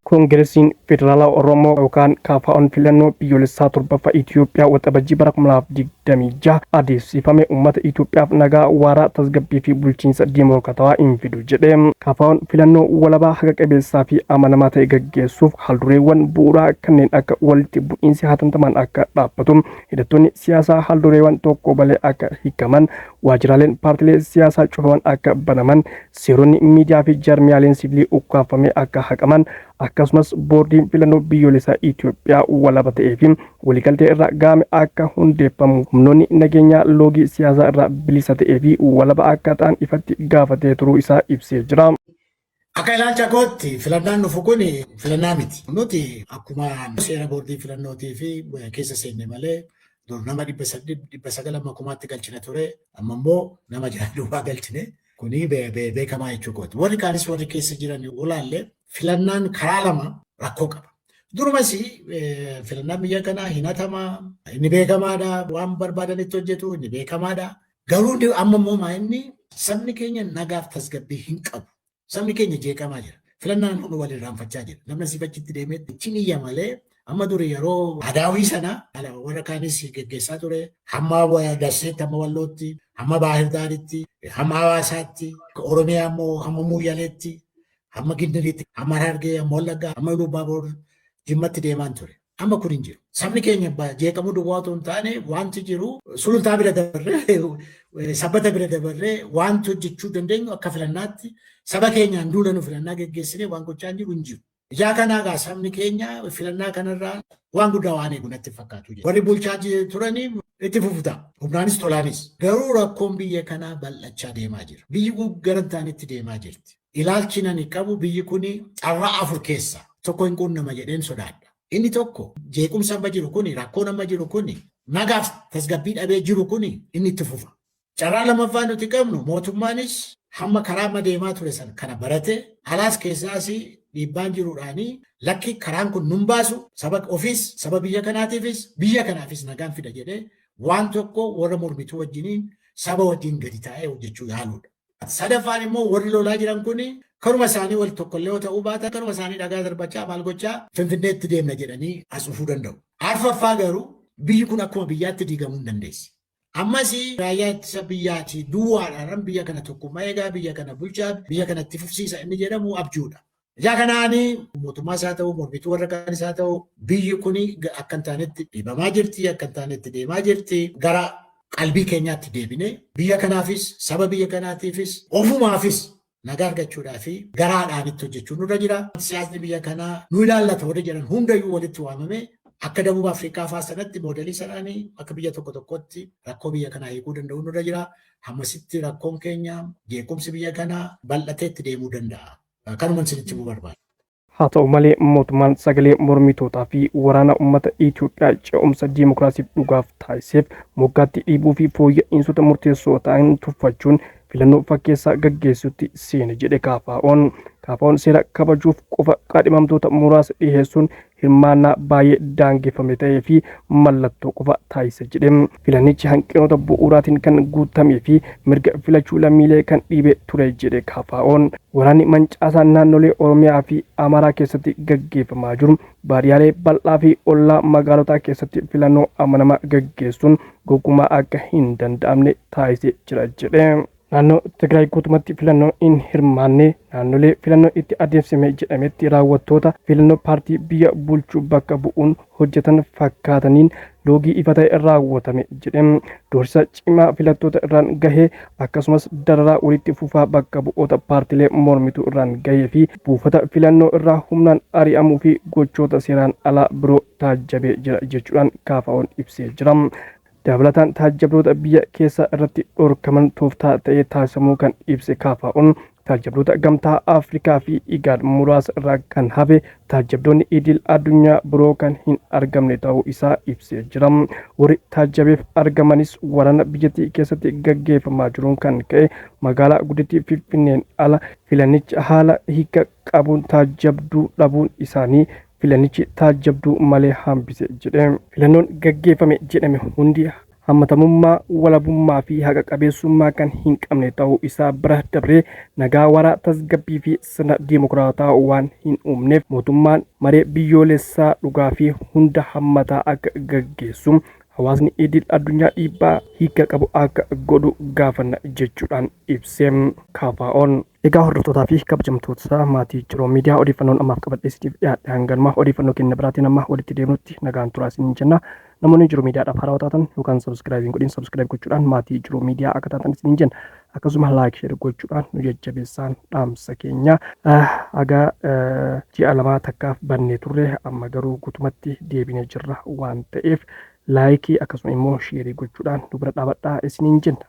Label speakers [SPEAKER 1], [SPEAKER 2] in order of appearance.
[SPEAKER 1] Koongiresiin Federaalaa Oromoo yookaan KFO'n filannoo biyyoolessaa torbaffaa Itoophiyaa Waxabajjii bara 2026 adeemsifame uummata Itoophiyaaf nagaa waaraa, tasgabbii fi bulchiinsa diimookiraatawaa hin fidu jedhe. KFO'n filannoo walabaa, haqa qabeessaa fi amanamaa ta'e gaggeessuuf haaldureewwan bu'uuraa kanneen akka walitti bu'iinsi hatattamaan akka dhaabbatu, hidhattoonni siyaasaa haaldureewwan tokko malee akka hiikaman, waajjiraaleen paartilee siyaasaa cufaman akka banaman, seeronni miidiyaa fi jaarmiyaaleen siivilii ukkaamfamee akka haqaman, akkasumas boordiin filannoo biyyoolessaa Itoophiyaa walaba ta'ee fi waliigaltee irra gahame akka hundeeffamu, humnoonni nageenyaa loogii siyaasaa irraa bilisa ta'ee fi walaba akka ta'an ifatti gaafatee turuu isaa ibsee jira.
[SPEAKER 2] Akka ilaalcha kootti filannaan dhufu kun filannaa miti. Nuti akkuma seera boordii filannootii fi keessa seenne malee dur nama 800, 900 amma kumaatti galchina ture. Amma immoo nama 6 duwwaa galchine. Kuni beekamaa jechuu kooti. Warri kaanis warri keessa jiran olaallee filannaan karaa lama rakkoo qaba. Durumas filannaan biyya kanaa hin hatamaa, inni beekamaadha, waan barbaadanitti hojjetu inni beekamaadha. Garuu amma immoo maa inni sabni keenya nagaaf tasgabbii hin qabu. Sabni keenya jeeqamaa jira. Filannaan kun wal irraanfachaa jira. Namni asii achitti deemee ittiin iyya malee amma duri yeroo adaawii sana warra kaanis geggeessaa ture. Hamma Dasseetti, hamma Wallootti, hamma Baahir Daaritti, hamma Hawaasaatti, Oromiyaa immoo hamma Muyyaleetti, hamma Gindiriitti, hamma Harargee, hamma Wallaggaa, hamma Iluu Jimmatti deemaan ture. Amma kun hin jiru. Sabni keenya jeeqamuu duwwaa otoo hin taane wanti jiru Sulultaa bira dabarree, Sabbata bira dabarree wanti hojjechuu dandeenyu akka filannaatti saba keenyaan duula nu filannaa geggeessinee waan gochaa jiru hin jiru. Ijaa kanaa gaa sabni keenya filannaa kanarraa waan guddaa waan eegu natti fakkaatu. Warri bulchaa turanii itti fufu ta'a. Humnaanis tolaanis. Garuu rakkoon biyya kanaa bal'achaa deemaa jira. Biyyi kun gara hin taanetti deemaa jirti. Ilaalchi nani qabu biyyi kun carraa afur keessa tokko hin quunnama jedheen sodaadha. Inni tokko jeequmsa amma jiru kuni, rakkoon amma jiru kuni, nagaaf tasgabbii dhabee jiru kuni inni itti fufa. Carraa lammaffaa nuti qabnu mootummaanis hamma karaa amma deemaa ture sana kana barate alaas keessaas dhiibbaan jiruudhaanii lakki karaan kun nun baasu, saba ofiis saba biyya kanaatiifis biyya kanaafis nagaan fida jedhee waan tokko warra mormituu wajjiniin saba wajjin gadi taa'ee hojjechuu yaaluudha. Sadaffaan immoo warri lolaa jiran kun karuma isaanii wal tokkollee yoo ta'uu baatan karuma isaanii dhagaa darbachaa maal gochaa Finfinneetti deemna jedhanii as dhufuu danda'u. Arfaffaa garuu biyyi kun akkuma biyyaatti diigamuu hin dandeessi. Ammas raayyaa ittisa biyyaati duwwaadhaan biyya kana tokkummaa eegaa, biyya kana bulchaa, biyya kana itti fufsiisa inni jedhamu abjuudha. Ijaa kanaani mootummaas haa ta'u, mormituu warra kaanis haa ta'u, biyyi kun akka hin taanetti dhiibamaa jirti, akka hin taanetti deemaa jirti. Gara qalbii keenyaatti deebinee biyya kanaafis, saba biyya kanaatiifis, ofumaafis nagaa argachuudhaa fi garaadhaan itti hojjechuun nurra jira. Siyaasni biyya kanaa nu ilaallata warri jedhan hundayyuu walitti waamamee akka Dabub Afrikaa fa'aa sanatti moodelii sanaanii akka biyya tokko tokkotti rakkoo biyya kanaa hiikuu danda'u nurra jira. Hammasitti rakkoon keenya jeequmsi biyya kanaa bal'atee itti deemuu danda'a. Kanuman isinitti himuu barbaada.
[SPEAKER 1] Haa ta'u malee mootummaan sagalee mormitootaa fi waraana uummata Itoophiyaa ce'umsa diimokiraasiif dhugaaf taasiseef moggaatti dhiibuu fi fooyya'iinsota murteessoo ta'an tuffachuun filannoo fakkeessaa gaggeessutti seene jedhe KFO'n. KFO'n seera kabajuuf qofa qaadhimamtoota muraasa dhiheessuun hirmaannaa baay'ee daangeffame ta'ee fi mallattoo qofa taasise jedhe. Filannichi hanqinoota bu'uuraatiin kan guutamee fi mirga filachuu lammiilee kan dhiibe ture jedhe KFO'n. Waraanni mancaasaan naannolee Oromiyaa fi Amaaraa keessatti gaggeeffamaa jiru baadiyyaalee bal'aa fi ollaa magaalotaa keessatti filannoo amanamaa gaggeessuun gonkumaa akka hin danda'amne taasisee jira jedhe. Naannoo Tigraay guutumatti filannoo hin hirmaanne, naannolee filannoo itti adeemsifame jedhametti raawwattoota filannoo paartii biyya bulchu bakka bu'uun hojjetan fakkaataniin loogii ifa ta'e raawwatame jedhe. Doorsisa cimaa filattoota irraan gahee akkasumas dararaa walitti fufaa bakka bu'oota paartilee mormituu irraan gahee fi buufata filannoo irraa humnaan ari'amuu fi gochoota seeraan alaa biroo taajjabee jira jechuudhaan KFO'n ibsee jira. Dabalataan taajjabdoota biyya keessaa irratti dhorkaman tooftaa ta'ee taasifamuu kan ibse KFO'n taajjabdoota Gamtaa Afrikaa fi IGAD muraasa irraa kan hafe taajjabdoonni idil addunyaa biroo kan hin argamne ta'uu isaa ibsee jira. Warri taajjabeef argamanis waraana biyyattii keessatti gaggeeffamaa jiruun kan ka'e magaalaa guddittii Finfinneen ala filannicha haala hiika qabuun taajjabduu dhabuun isaanii filannichi taajjabduu malee hambise jedhe. Filannoon gaggeeffame jedhame hundi Hammatamummaa, walabummaa fi haqa qabeessummaa kan hin qabne ta'uu isaa bira dabree nagaa waaraa, tasgabbii fi sirna diimokiraataa waan hin uumneef, mootummaan maree biyyoolessaa dhugaa fi hunda hammataa akka gaggeessu hawaasni idil addunyaa dhiibbaa hiika qabu akka godhu gaafanna jechuudhaan ibsee KFO'n. Egaa hordoftootaa fi kabajamtoota maatii Ciroo Miidiyaa, odeeffannoon ammaaf qabadhee isiniif dhiyaadhe hanganuma. Odeeffannoo keenya biraatiin amma walitti deemnutti nagaan turaa isiniin jenna. Namoonni Jiruu Miidiyaadhaaf haarawaa taatan yookaan subscribe hin godhin, subscribe gochuudhaan maatii Jiruu Miidiyaa akka taatan isiniin jenna. Akkasuma like, share gochuudhaan nu jajjabeessaan dhaamsa keenya. Haga ji'a 2 takkaaf bannee turre, amma garuu guutumatti deebinee jirra waan ta'eef, like akkasuma immoo share gochuudhaan nu bira dhaabadhaa isiniin jenna.